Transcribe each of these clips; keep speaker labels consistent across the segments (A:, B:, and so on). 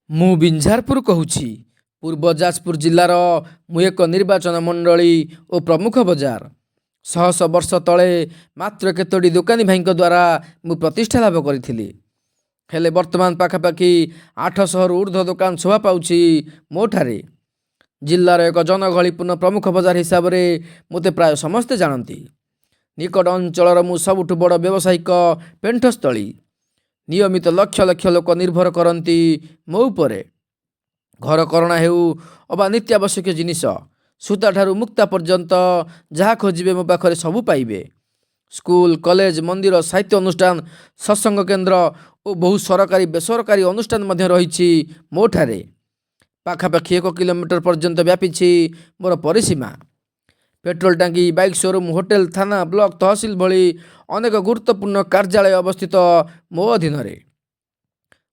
A: ମୁଁ ବିଞ୍ଝାରପୁର କହୁଛି। ପୂର୍ବ ଯାଜପୁର ଜିଲ୍ଲାର ମୁଁ ଏକ ନିର୍ବାଚନ ମଣ୍ଡଳୀ ଓ ପ୍ରମୁଖ ବଜାର। ଶହ ଶହ ବର୍ଷ ତଳେ ମାତ୍ର କେତୋଟି ଦୋକାନୀ ଭାଇଙ୍କ ଦ୍ୱାରା ମୁଁ ପ୍ରତିଷ୍ଠା ଲାଭ କରିଥିଲି। ହେଲେ ବର୍ତ୍ତମାନ ପାଖାପାଖି 800ରୁ ଉର୍ଦ୍ଧ୍ୱ ଦୋକାନ ଶୋଭା ପାଉଛି ମୋଠାରେ। ଜିଲ୍ଲାର ଏକ ଜନଗହଳିପୂର୍ଣ୍ଣ ପ୍ରମୁଖ ବଜାର ହିସାବରେ ମୋତେ ପ୍ରାୟ ସମସ୍ତେ ଜାଣନ୍ତି। ନିକଟ ଅଞ୍ଚଳର ମୁଁ ସବୁଠୁ ବଡ଼ ବ୍ୟବସାୟିକ ପେଣ୍ଠସ୍ଥଳୀ। ନିୟମିତ ଲକ୍ଷ ଲକ୍ଷ ଲୋକ ନିର୍ଭର କରନ୍ତି ମୋ ଉପରେ। ଘରକରଣା ହେଉ ଅବା ନିତ୍ୟାବଶ୍ୟକୀୟ ଜିନିଷ, ସୂତାଠାରୁ ମୁକ୍ତା ପର୍ଯ୍ୟନ୍ତ ଯାହା ଖୋଜିବେ ମୋ ପାଖରେ ସବୁ ପାଇବେ। ସ୍କୁଲ, କଲେଜ, ମନ୍ଦିର, ସାହିତ୍ୟ ଅନୁଷ୍ଠାନ, ସତ୍ସଙ୍ଗ କେନ୍ଦ୍ର ଓ ବହୁ ସରକାରୀ ବେସରକାରୀ ଅନୁଷ୍ଠାନ ମଧ୍ୟ ରହିଛି ମୋଠାରେ। ପାଖାପାଖି 1 କିଲୋମିଟର ପର୍ଯ୍ୟନ୍ତ ବ୍ୟାପିଛି ମୋର ପରିସୀମା। ପେଟ୍ରୋଲ ଟାଙ୍କି, ବାଇକ୍ ସୋରୁମ୍, ହୋଟେଲ, ଥାନା, ବ୍ଲକ, ତହସିଲ ଭଳି ଅନେକ ଗୁରୁତ୍ୱପୂର୍ଣ୍ଣ କାର୍ଯ୍ୟାଳୟ ଅବସ୍ଥିତ ମୋ ଅଧୀନରେ।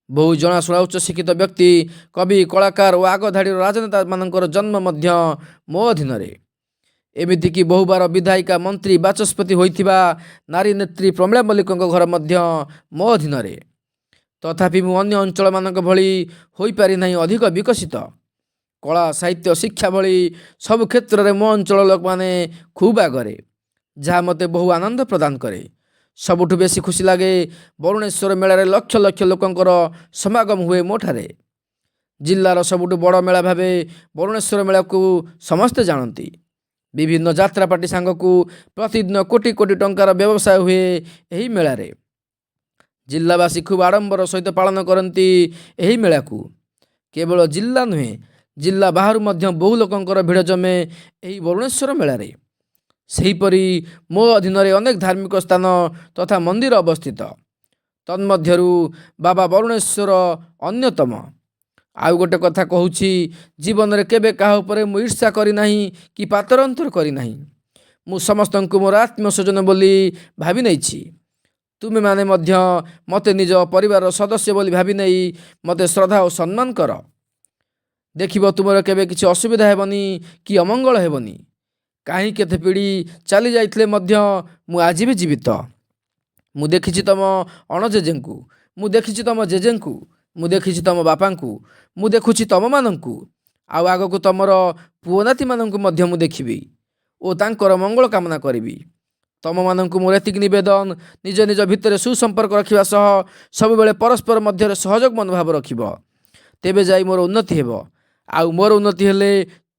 A: ବହୁ ଜଣାଶୁଣା ଉଚ୍ଚଶିକ୍ଷିତ ବ୍ୟକ୍ତି, କବି, କଳାକାର ଓ ଆଗଧାଡ଼ିର ରାଜନେତାମାନଙ୍କର ଜନ୍ମ ମଧ୍ୟ ମୋ ଅଧୀନରେ। ଏମିତିକି ବହୁବାର ବିଧାୟିକା, ମନ୍ତ୍ରୀ, ବାଚସ୍ପତି ହୋଇଥିବା ନାରୀ ନେତ୍ରୀ ପ୍ରମିଳା ମଲ୍ଲିକଙ୍କ ଘର ମଧ୍ୟ ମୋ ଅଧୀନରେ। ତଥାପି ମୁଁ ଅନ୍ୟ ଅଞ୍ଚଳମାନଙ୍କ ଭଳି ହୋଇପାରିନାହିଁ ଅଧିକ ବିକଶିତ। କଳା, ସାହିତ୍ୟ, ଶିକ୍ଷା ଭଳି ସବୁ କ୍ଷେତ୍ରରେ ମୋ ଅଞ୍ଚଳର ଲୋକମାନେ ଖୁବ୍ ଆଗରେ, ଯାହା ମୋତେ ବହୁ ଆନନ୍ଦ ପ୍ରଦାନ କରେ। ସବୁଠୁ ବେଶୀ ଖୁସି ଲାଗେ ବରୁଣେଶ୍ୱର ମେଳାରେ ଲକ୍ଷ ଲକ୍ଷ ଲୋକଙ୍କର ସମାଗମ ହୁଏ ମୋଠାରେ। ଜିଲ୍ଲାର ସବୁଠୁ ବଡ଼ ମେଳା ଭାବେ ବରୁଣେଶ୍ୱର ମେଳାକୁ ସମସ୍ତେ ଜାଣନ୍ତି। ବିଭିନ୍ନ ଯାତ୍ରା ପାର୍ଟି ସାଙ୍ଗକୁ ପ୍ରତିଦିନ କୋଟି କୋଟି ଟଙ୍କାର ବ୍ୟବସାୟ ହୁଏ ଏହି ମେଳାରେ। ଜିଲ୍ଲାବାସୀ ଖୁବ୍ ଆଡ଼ମ୍ବର ସହିତ ପାଳନ କରନ୍ତି ଏହି ମେଳାକୁ। କେବଳ ଜିଲ୍ଲା ନୁହେଁ, ଜିଲ୍ଲା ବାହାରୁ ମଧ୍ୟ ବହୁ ଲୋକଙ୍କର ଭିଡ଼ ଜମେ ଏହି ବରୁଣେଶ୍ୱର ମେଳାରେ। ସେହିପରି ମୋ ଅଧୀନରେ ଅନେକ ଧାର୍ମିକ ସ୍ଥାନ ତଥା ମନ୍ଦିର ଅବସ୍ଥିତ। ତନ୍ମଧ୍ୟରୁ ବାବା ବରୁଣେଶ୍ୱର ଅନ୍ୟତମ। ଆଉ ଗୋଟେ କଥା କହୁଛି, ଜୀବନରେ କେବେ କାହା ଉପରେ ମୁଁ ଈର୍ଷା କରିନାହିଁ କି ପାତର ଅନ୍ତର କରିନାହିଁ। ମୁଁ ସମସ୍ତଙ୍କୁ ମୋର ଆତ୍ମୀୟ ସ୍ୱଜନ ବୋଲି ଭାବି ନେଇଛି। ତୁମେମାନେ ମଧ୍ୟ ମୋତେ ନିଜ ପରିବାରର ସଦସ୍ୟ ବୋଲି ଭାବିନେଇ ମୋତେ ଶ୍ରଦ୍ଧା ଓ ସମ୍ମାନ କର। ଦେଖିବ ତୁମର କେବେ କିଛି ଅସୁବିଧା ହେବନି କି ଅମଙ୍ଗଳ ହେବନି। କାହିଁ କେତେ ପିଢ଼ି ଚାଲି ଯାଇଥିଲେ ମଧ୍ୟ ମୁଁ ଆଜି ବି ଜୀବିତ। ମୁଁ ଦେଖିଛି ତୁମ ଅଣଜେଜେଙ୍କୁ, ମୁଁ ଦେଖିଛି ତୁମ ଜେଜେଙ୍କୁ, ମୁଁ ଦେଖିଛି ତୁମ ବାପାଙ୍କୁ, ମୁଁ ଦେଖୁଛି ତୁମମାନଙ୍କୁ, ଆଉ ଆଗକୁ ତୁମର ପୁଅ ନାତିମାନଙ୍କୁ ମଧ୍ୟ ମୁଁ ଦେଖିବି ଓ ତାଙ୍କର ମଙ୍ଗଳ କାମନା କରିବି। ତୁମମାନଙ୍କୁ ମୋର ଏତିକି ନିବେଦନ, ନିଜ ନିଜ ଭିତରେ ସୁସମ୍ପର୍କ ରଖିବା ସହ ସବୁବେଳେ ପରସ୍ପର ମଧ୍ୟରେ ସହଯୋଗ ମନୋଭାବ ରଖିବ। ତେବେ ଯାଇ ମୋର ଉନ୍ନତି ହେବ, ଆଉ ମୋର ଉନ୍ନତି ହେଲେ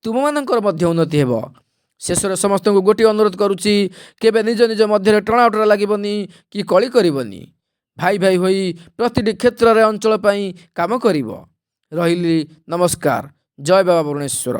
A: ତୁମମାନଙ୍କର ମଧ୍ୟ ଉନ୍ନତି ହେବ। ଶେଷରେ ସମସ୍ତଙ୍କୁ ଗୋଟିଏ ଅନୁରୋଧ କରୁଛି, କେବେ ନିଜ ନିଜ ମଧ୍ୟରେ ଟଣାଓଟରା ଲାଗିବନି କି କଳି କରିବନି। ଭାଇ ଭାଇ ହୋଇ ପ୍ରତିଟି କ୍ଷେତ୍ରରେ ଅଞ୍ଚଳ ପାଇଁ କାମ କରିବ। ରହିଲି, ନମସ୍କାର। ଜୟ ବାବା ବରୁଣେଶ୍ୱର।